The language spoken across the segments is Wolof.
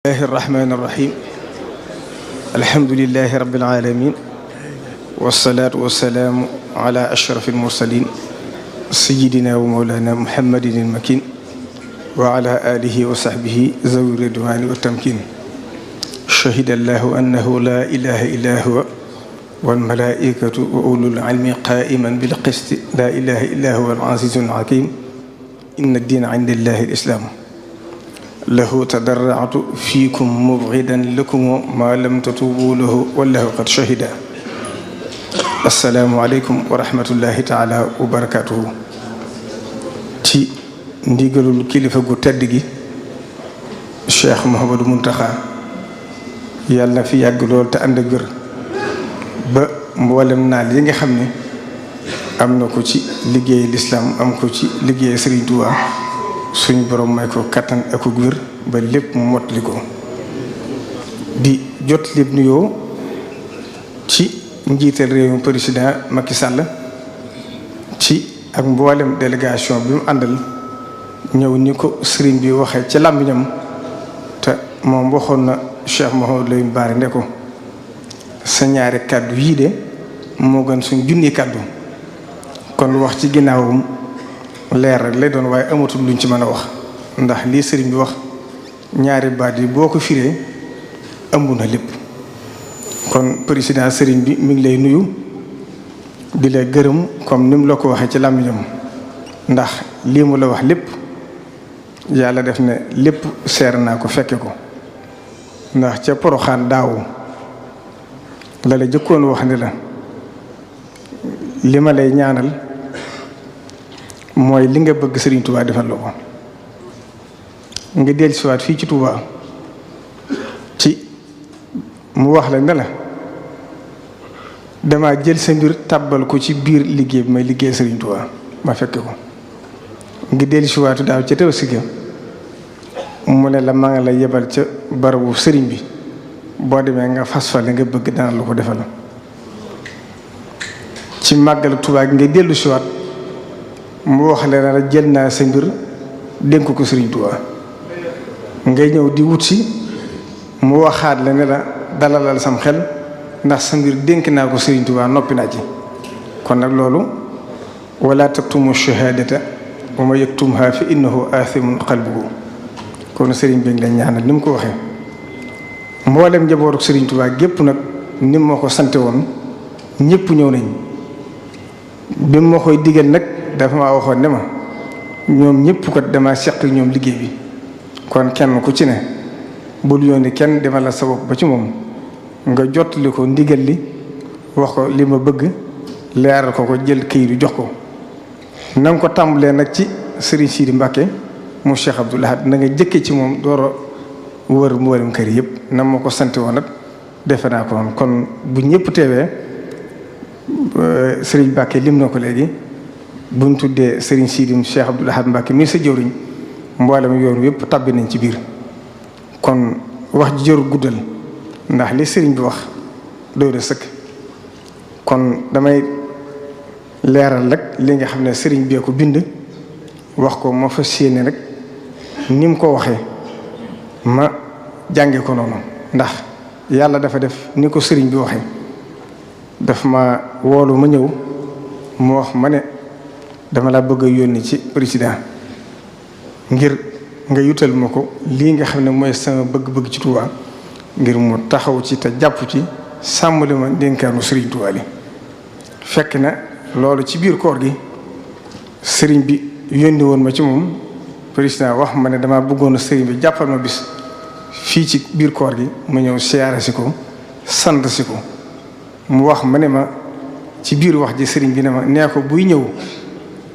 الله الرحمن الرحيم الحمد لله رب العالمين والصلاة والسلام على أشرف المرسلين سيدنا ومولانا محمد المكين وعلى آله وصحبه ذوي الرضوان والتمكين شهد الله أنه لا إله إلا هو والملائكة وأولو العلم قائما بالقسط لا إله إلا هو العزيز الحكيم إن الدين عند الله الإسلام له تضرعت فيكم مبغدا لكم ما لم تتوبوا له والله قد شهد السلام عليكم ورحمة الله تعالى وبركاته ci ndigalul kilifa gu tedd gi Cheikh Mouhamadou Mountakha yàlla na fi yàgg lool te ànd ak wér ba mboolem naal yi nga xam ne am na ko ci liggéey lislaam am ko ci liggéey Serigne Touba suñu borom may ko kattan ak wér ba lépp mu mottali ko di jot lépp nuyoo ci njiital réew mi président Macky Sall ci ak mboolem délégation bi mu àndal ñëw ni ko sëriñ bi waxee ci làmmiñam te moom waxoon na Cheikh Mouhamadou Lamine Bara ne ko sa ñaari kàddu yii de moo gën suñ junni kàddu kon wax ci ginnaawam leer rek lay doon waaye amatul luñ ci mën a wax ndax lii sëriñ bi wax ñaari baat yi boo ko firee ëmb na lépp kon président sëriñ bi mi ngi lay nuyu di la gërëm comme ni mu la ko waxee ci làmmiñam ndax lii mu la wax lépp yàlla def ne lépp seer naa ko fekke ko ndax ca Poroxaan daaw la la jëkkoon wax ne la li ma lay ñaanal mooy li nga bëgg Serigne Touba defal la ko nga dellusiwaat fii ci Touba ci mu wax la ne la dama jël sa mbir tàbbal ko ci biir liggéey bi may liggéey Serigne Touba ma fekke ko nga dellusiwaatu daaw ca teew si mu ne la maa ngi la yebal ca barabu sëriñ bi boo demee nga fas fa la nga bëgg dana la ko defal ci màggal Touba gi nga dellusiwaat mu wax leen la jël naa sa mbir dénk ko Serigne Touba ngay ñëw di wut si mu waxaat la ne la dalalal sam xel ndax sa mbir dénk naa ko Serigne Touba noppi naa ci kon nag loolu wala taktumu shahadata wa ma yaktumha fa innahu athimun qalbuhu kon Serigne bi ngi lay ñaanal ni mu ko waxee mboolem njabootu Serigne Touba gépp nag ni moo ko sante woon ñëpp ñëw nañ bi ma koy digal nag dafa maa waxoon ne ma ñoom ñëpp ko dama seq ñoom liggéey bi kon kenn ku ci ne bul yónni kenn demal la sa bopp ba ci moom nga jottali ko ndigal li wax ko li ma bëgg leeral ko jël këyit jox ko na nga ko tàmbalee nag ci Serigne Sidi Mbacke mu Cheikh Abdoul Ahad na nga jëkke ci moom door a wër mboolem kër yëpp na ma ko sant woon nag defe naa ko woon kon bu ñëpp teewee Serigne Mbacke lim na ko léegi buñ tuddee Serigne Sidi Cheikh Abdoul Ahad Mbacke mi sa jëwriñ mboolem yoon yëpp tabbi nañ ci biir kon wax ji jarul guddal ndax li Serigne bi wax doy na sëkk kon damay leeral rek li nga xam ne Serigne bee ko bind wax ko ma fas yéene rek ni mu ko waxee ma jànge ko noonu ndax yàlla dafa def ni ko Serigne bi waxee daf ma woolu ma ñëw mu wax ma ne dama la bëgg a yónni ci président ngir nga yutal ma ko lii nga xam ne mooy sama bëgg-bëgg ci Touba ngir mu taxaw ci te jàpp ci sàmmali ma dénkaanu Serigne Touba li fekk na loolu ci biir koor gi Serigne bi yónni woon ma ci moom président wax ma ne dama bëggoon Serigne bi jàppal ma bis fii ci biir koor gi ma ñëw siyaare si ko sant si ko mu wax ma ne ma ci biir wax ji Serigne bi ne ma nee ko buy ñëw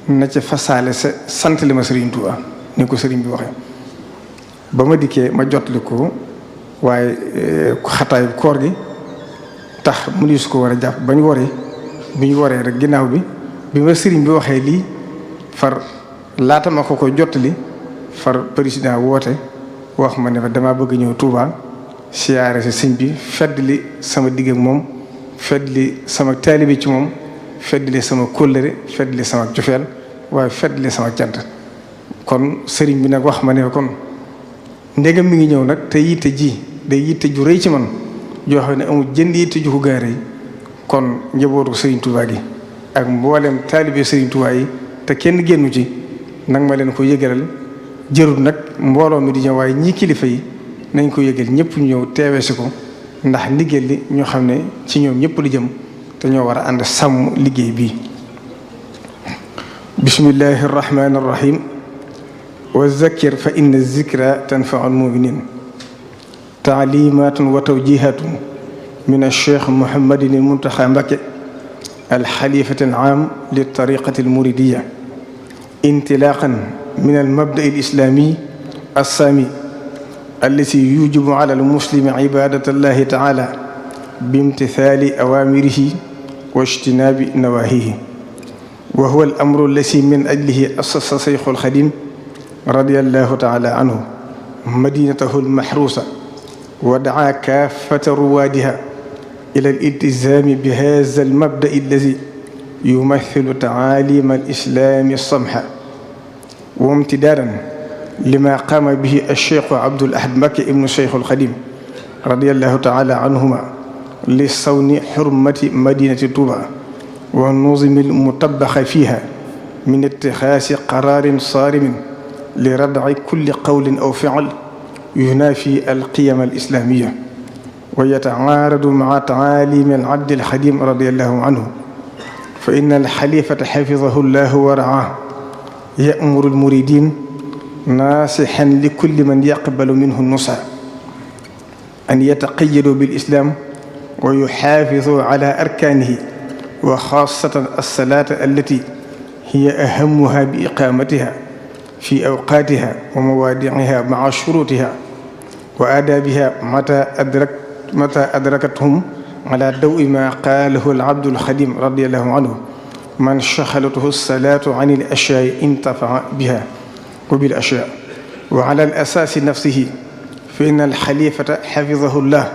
na ca fasaale sa sant li ma Serigne Touba ni ko Serigne bi waxee ba ma dikkee ma jotli ko waaye xataayu koor gi tax mu su ko war a jàpp ba ñu waree bi ñu waree rek ginnaaw bi ma Serigne bi waxee lii far laata ma ko jottali far président woote wax ma ne fa damaa bëgg ñëw Touba siyaare si sëñ bi feddli sama digg ak moom feddli sama taalibe ci moom feddli sama kóllëre feddli sama jofeel waaye feddli sama cant kon Serigne bi nag wax ma ne kon ndegam mi ngi ñëw nag te yitte ji day yitte ju rëy ci man joo xam ne amul jënd yitte ju ko gaare yi kon njabootu Serigne Touba gi ak mboolem taalibe Serigne Touba yi te kenn génnu ci nag ma leen ko yëgalal jërul nag mbooloo mi di ñëw waaye ñii kilifa yi nañ ko yëgal ñëpp ñu ñëw teewee si ko ndax ndigal li ñoo xam ne ci ñoom ñëpp li jëm te ñoo war a ànd sàmm liggéey bii. bismillahi arrahmani arrahim wa zakkir fa inna zikra tanfau almuminin taalimatun wa tawjihatun min alcheikh Mouhamadin Mountakha Mbacké alxalifati alaam liltariqati almuridiya intilaqan min almabda alislami alsami allati yujibu ala almuslimi ibadata allahi taala bimtithali awamirihi wa ijtinabi nawahihi wa huwa al-amru allati min ajlihi assasa Shaykhul Khadim radiyallahu taala anhu madinatahu al-mahrusa wa daa kaafata ruwaadiha ila al-iltizami bi hadha al-mabda'i allati yumathilu ta'alim al-islam as-samha wa imtidadan lima qama bihi al-Shaykh Abdul Ahad Mbacké ibnu Shaykhul Khadim radiyallahu taala anhuma li sawni hurmati madinati Touba wa nuzumi al-mutabaxa fiha min ittixaasi qaraarin saarimin li radci kulli qawlin aw ficl yunaafi alqiyam alislamiya wa yatacaaradu maca tacaalimi al-abdi al-xadim radiyallahu anhu fa inna al-xalifata xafidahu llahu wa racaahu ya'muru al-muridin naasixan li kulli man yaqbalu minhu nusa an yataqayyadu bil-islam wa yuxaafidu ala arkaanihi wa xaasatan as-salaata allati hiya ahammuha bi iqaamatiha fi awqaatiha wa mawaadi'iha ma'a shuruutiha wa aadaabiha mata adrakathum ala dawi ma qaalahu al-abdu al-xadim radiyallahu anhu man shaghalathu as-salaatu an al-ashyaa'i intafa'a biha wa bil-ashyaa' wa ala al-asaasi nafsihi fa inna al-xaliifata xafidahu llah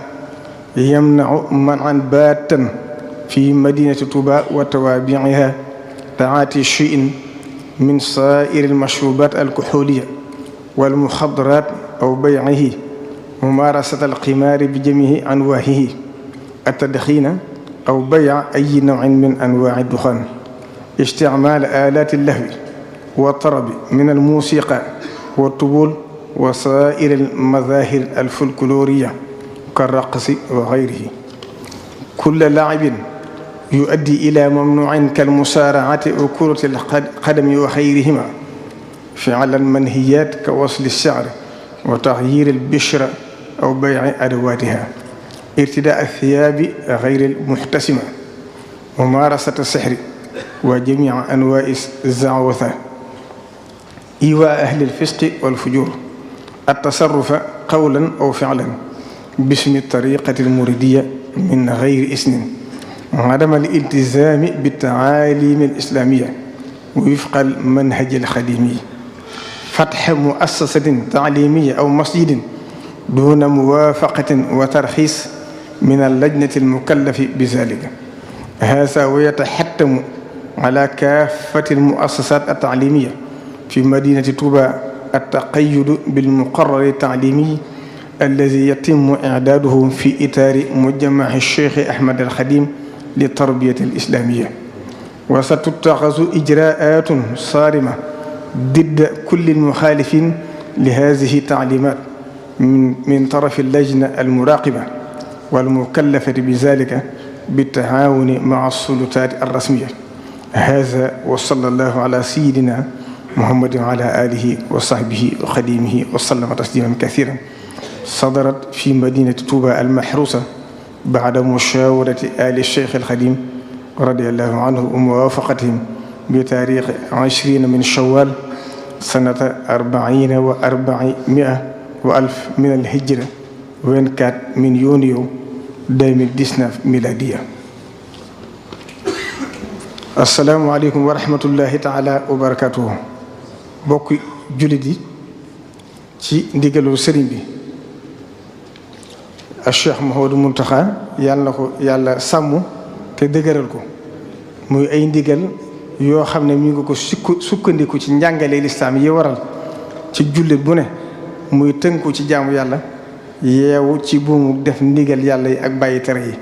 yamna'u man'an baatan fi madinati Touba wa tawaabi'iha taati shay'in min saa'iri al-mashrubaat al-kuxuuliyya wal muxaddaraat aw bay'ihi mumaarasata al-qimaari bi jamii'i anwaa'ihi at-tadxiina aw bay'a ayyi naw'in min anwaa'i ad-duxaan isticmaal aalaati al-lahwi wa tarabi min al-muusiiqaa wa tubuul wa saa'iri al-mazaahir al-folklooriyya ka-raqsi wa gayrihi kulla laa'ibin يؤدي إلى ممنوع كالمسارعة وكرة القدم وغيرهما فعل المنهيات كوصل الشعر وتغيير البشرة أو بيع أدواتها ارتداء الثياب غير المحتسمة ممارسة السحر وجميع أنواع الزعوذة إيواء أهل الفسق والفجور التصرف قولا أو فعلا باسم الطريقة المريدية من غير إذن عدم الالتزام بالتعاليم الإسلامية وفق المنهج الخديمي فتح مؤسسة تعليمية أو مسجد دون موافقة وترخيص من اللجنة المكلف بذلك هذا ويتحتم على كافة المؤسسات التعليمية في مدينة طوبى التقيد بالمقرر التعليمي الذي يتم إعداده في إطار مجمع الشيخ أحمد الخديم للتربية الإسلامية وستتخذ إجراءات صارمة ضد كل المخالفين لهذه التعليمات من طرف اللجنة المراقبة والمكلفة بذلك بالتعاون مع السلطات الرسمية هذا وصلى الله على سيدنا محمد وعلى آله وصحبه وخديمه وسلم تسليما كثيرا صدرت في مدينة طوبى المحروسة بعد مشاورة آل الشيخ الخديم رضي الله عنه وموافقتهم بتاريخ 20 من شوال سنة 40 و400 وألف من الهجرة 24 من يونيو 2019 ميلادية. السلام عليكم ورحمة الله تعالى وبركاته. bokk jullit yi ci ndigalu sëriñ bi ak Cheikh Mouhamadou Mountakha yàlla na ko yàlla sàmm te dëgëral ko muy ay ndigal yoo xam ne mi ngi ko sukkandiku ci njàngale lislaam yi waral ci jullit bu ne muy tënku ci jaamu yàlla yeewu ci buumu def ndigal yàlla yi ak bàyyi tere yi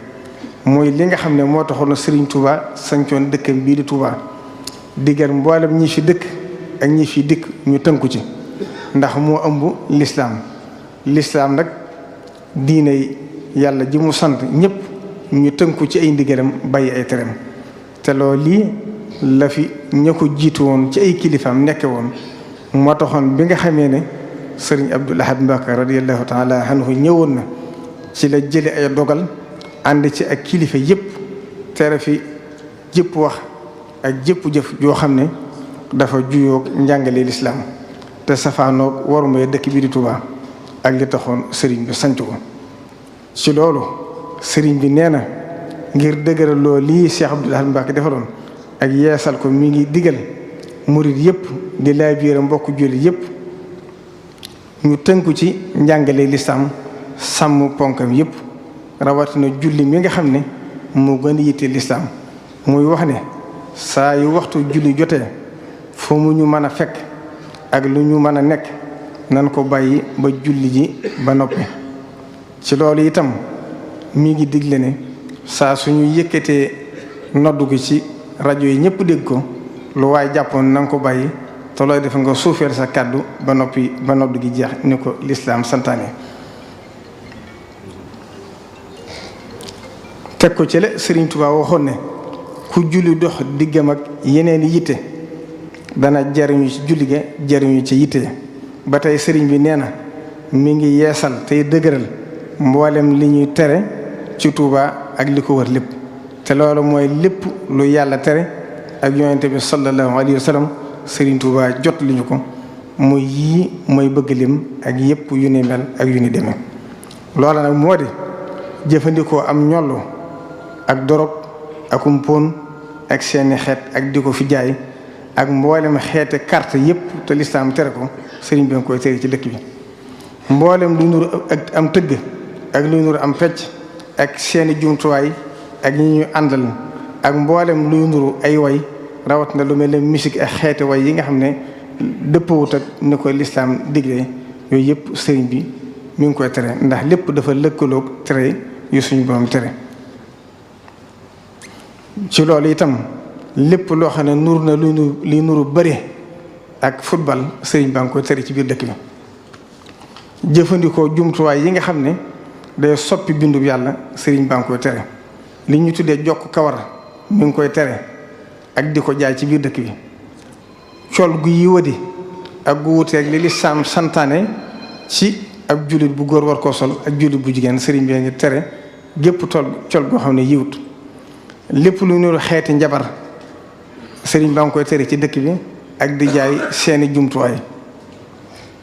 mooy li nga xam ne moo taxoon Serigne Touba sancoon dëkkam bii di Touba digal mboolem ñi fi dëkk ak ñi fi dikk ñu tënku ci ndax moo ëmb lislaam nag diine yàlla ji mu sant ñëpp ñu tënku ci ay ndigalam bàyyi ay tereem te loolu lii la fi ña ko jiitu woon ci ay kilifaam nekke woon moo taxoon bi nga xamee ne Serigne Abdoul Ahad Mbacké radiyallahu taala anhu ñëwoon na ci la jële ay dogal ànd ci ak kilifa yëpp tere fi jëpp wax ak jëpp jëf joo xam ne dafa juyoog njàngale lislaam te safaanoog warumee dëkk bi di Touba ak li taxoon sëriñ bi sanc ko ci loolu sëriñ bi nee na ngir dëgëral loo lii Cheikh Abdoul Ahad Mbacké defaloon ak yeesal ko mi ngi digal murit yëpp di laay biir mbokk jullit yëpp ñu tënku ci njàngale lislaam sàmm ponkam yëpp rawatina julli mi nga xam ne moo gën a yitte lislaam muy wax ne saa yu waxtu julli jotee fu mu ñu mën a fekk ak lu ñu mën a nekk nan ko bàyyi ba julli ji ba noppi ci loolu itam mi ngi digle ne saa suñu yëkkatee noddu gi ci rajo yi ñëpp dégg ko lu waaye jàppoon na nga ko bàyyi te looy def nga suufeel sa kàddu ba noppi ba noddu gi jeex ni ko lislaam santaane teg ko ci la Sëriñ Tuubaa waxoon ne ku julli dox diggam ak yeneen yitte dana jariñu ci julli ga jariñu ci yitte ba tey sëriñ bi nee na mi ngi yeesal tey dëgëral mboolem li ñuy tere ci Tuubaa ak li ko wër lépp te loolu mooy lépp lu yàlla tere ak yonent bi sallallahu alayhi wa sallam Sëriñ Tuubaa jot li ñu ko muy yii mooy bëgg lim ak yëpp yu ni mel ak yu ni demee loola nag moo di jëfandikoo am ñollu ak dorog ak umpon ak seeni xeet ak di ko fi jaay ak mboolem xeete carte yëpp te lislaam tere ko sëriñ bi nga koy tere ci dëkk bi mboolem luy nuru ak am tëgg ak luy nuru am fecc ak seeni jumtuwaay ak ñi ñu àndal ak mboolem luy nuru ay way rawat na lu mel ne musique ak xeete way yi nga xam ne dëppawut ak ni ko lislaam digle yooyu yëpp sëriñ bi mi ngi koy tere ndax lépp dafa lëkkaloog tere yu suñu borom tere ci loolu itam lépp loo xam ne nur na li nuru bëri ak football sëriñ baa ngi koy tere ci biir dëkk bi jëfandikoo jumtuwaay yi nga xam ne day soppi bindub yàlla sëriñ baa ngi koy tere li ñu tuddee jokk kawar mi ngi koy tere ak di ko jaay ci biir dëkk bi col gu yiwadi ak gu wuteeg li lislaam santaane ci ab jullit bu góor war koo sol ak jullit bu jigéen sëriñ bi ngi tere gépp col goo xam ne yiwut lépp lu nuru xeeti njabar sëriñ baa ngi koy tere ci dëkk bi ak di jaay seeni jumtuwaay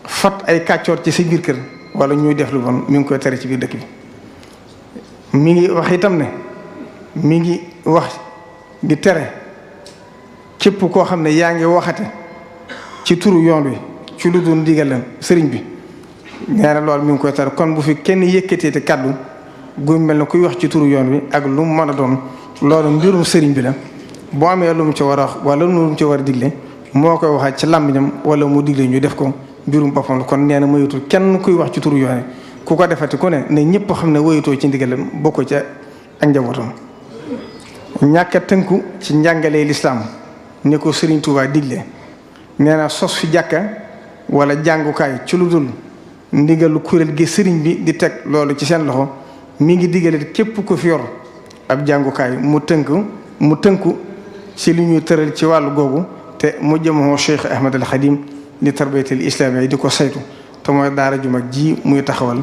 fat ay kàccoor ci sa biir kër wala ñuy def lu bon mi ngi koy tere ci biir dëkk bi mi ngi wax itam ne mi ngi wax di tere képp koo xam ne yaa ngi waxate ci turu yoon wi ci lu dul ndigal sëriñ bi nee na loolu mi ngi koy tere kon bu fi kenn yëkkatee te kàddu gu mel ne kuy wax ci turu yoon wi ak lu mu mën a doon loolu mbirum sëriñ bi la boo amee lu mu ci war a wax wala lu mu ci war a digle moo koy waxaat ci làmmiñam wala mu digle ñu def ko mbirum boppam la kon nee na moyutul kenn kuy wax ci turu yoon wi ku ko defati ku ne ñëpp xam ne woyutoo ci ndigalam bokk ca ak njabootam ñàkk a tënku ci njàngalee lislaam ni ko Sëriñ Tuubaa digle nee na sos fi jàkka wala jàngukaay ci lu dul ndigalu kuréel gi sëriñ bi di teg loolu ci seen loxo mi ngi digale képp ku fi yor ab jàngukaay mu tënku ci li ñuy tëral ci wàllu googu te mu jëmoo Cheikh Ahmad al Khadim li tarbiyatul islam yi di ko saytu te mooy daara ju mag ji muy taxawal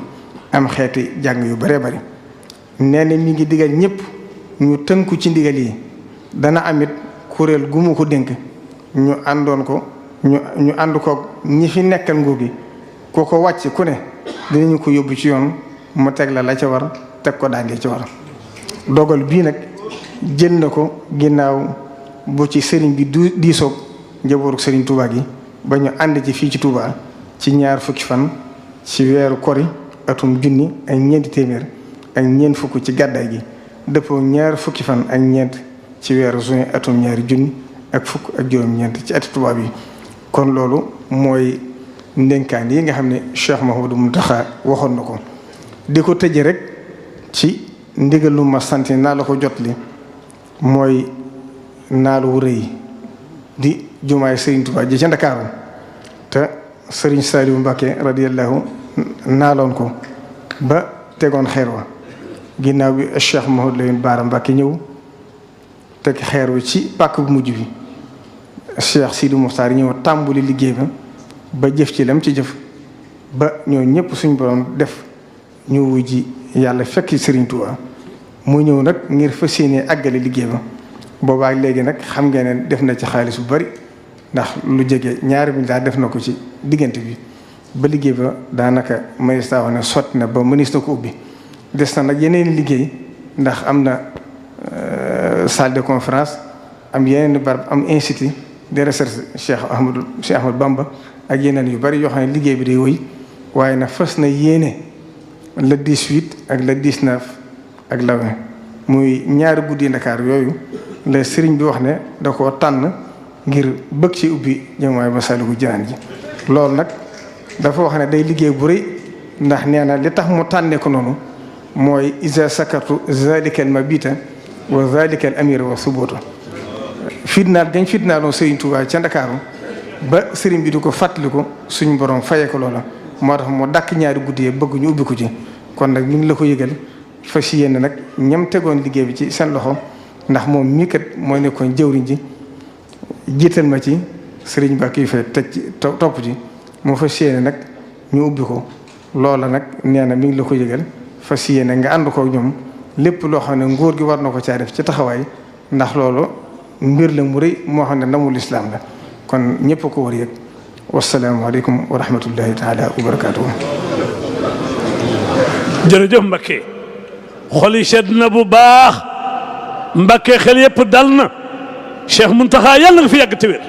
am xeeti jàng yu bare bari nee na mi ngi digal ñëpp ñu tënku ci ndigal yi dana amit kuréel gu mu ko dénk ñu àndoon ko ñu ànd ko ñi fi nekkal nguur gi ku ko wàcc ku ne dinañu ko yóbbu ci yoon mu teg la ca war teg ko daange ci war dogal bii nag jël na ko ginnaaw bu ci sëriñ bi diisoog njabootu sëriñ Touba gi ba ñu ànd ci fii ci Touba ci 20 fan ci weeru kori atum 1400 ak ñeent fukk ci gàddaay gi dëppoo 20 fan ak ñeent ci weeru juin atum 2000 ak fukk ak juróom-ñeent ci ati Touba bi kon loolu mooy ndénkaan yi nga xam ne Cheikh Mouhamadou Mountakha waxoon na ko di ko tëje rek ci ndigal lu ma sant naa la ko jot li mooy naalu wu rëy di jumaay Serigne Touba ji ca Ndakaaru te Serigne Saliou Mbacké radiyallahu naaloon ko ba tegoon xeer wa ginnaaw bi Cheikh Mouhamadou Lamine Bara Mbacké ñëw teg xeer wi ci pàkk bu mujj bi Cheikh Sidi Mokhtar ñëw tàmbuli liggéey ba jëf ci lam ci jëf ba ñoo ñëpp suñ borom def ñu wuy ji yàlla fekk Serigne Touba mu ñëw nag ngir fas yéene àggale liggéey ba boobaa léegi nag xam ngeen ne def na ci xaalis bu bari ndax lu jege ñaari milliards def na ko ci diggante bi ba liggéey ba daanaka mënees naa wax ne sotti na ba mënees na ko ubbi des na nag yeneen liggéey ndax am na salle de conférence am yeneen barab am institut de recherche Cheikh Ahmadou Bamba ak yeneen yu bari yoo xam ne liggéey bi day wëy waaye nag fas na yéene le 18 ak le 19 ak le 20 muy ñaari guddi Ndakaar yooyu la sëriñ bi wax ne da koo tànn ngir bëgg ci ubbi jumaay Masaalikul Jinaan ji loolu nag dafa wax ne day liggéey bu rëy ndax nee na li tax mu tànnee ko noonu mooy isa sakartu zalikal mabita wa zalikal amira wa subuta fitnaal dañ fitnaaloon Serigne Touba ca Ndakaaru ba sëriñ bi di ko fàttaliku suñu borom fayee ko loola moo tax mu dàkk ñaari guddi bëgg ñu ubbi ko ci kon nag ñu ngi la ko yëgal fas yéene nag ñam tegoon liggéey bi ci seen loxo ndax moom mii kat mooy nekkoon jëwriñ ji jiital ma ci sëriñ ba kii fee teg ci topp ci moo fas yéene nag ñu ubbi ko loola nag nee na mi ngi la ko yëgal fas yéene nga ànd ko ñoom lépp loo xam ne nguur gi war na ko caa def ci taxawaay ndax loolu mbir la mu rëy moo xam ne ndamul islaam la kon ñëpp ko war yëg wasalaamaaleykum wa rahmatullahi taala wa barakaatuhu. jërëjëf Mbacké xol yi sedd na bu baax Mbacké xel yëpp dal na Cheikh Mountakha yàlla nga fi yàgg te wér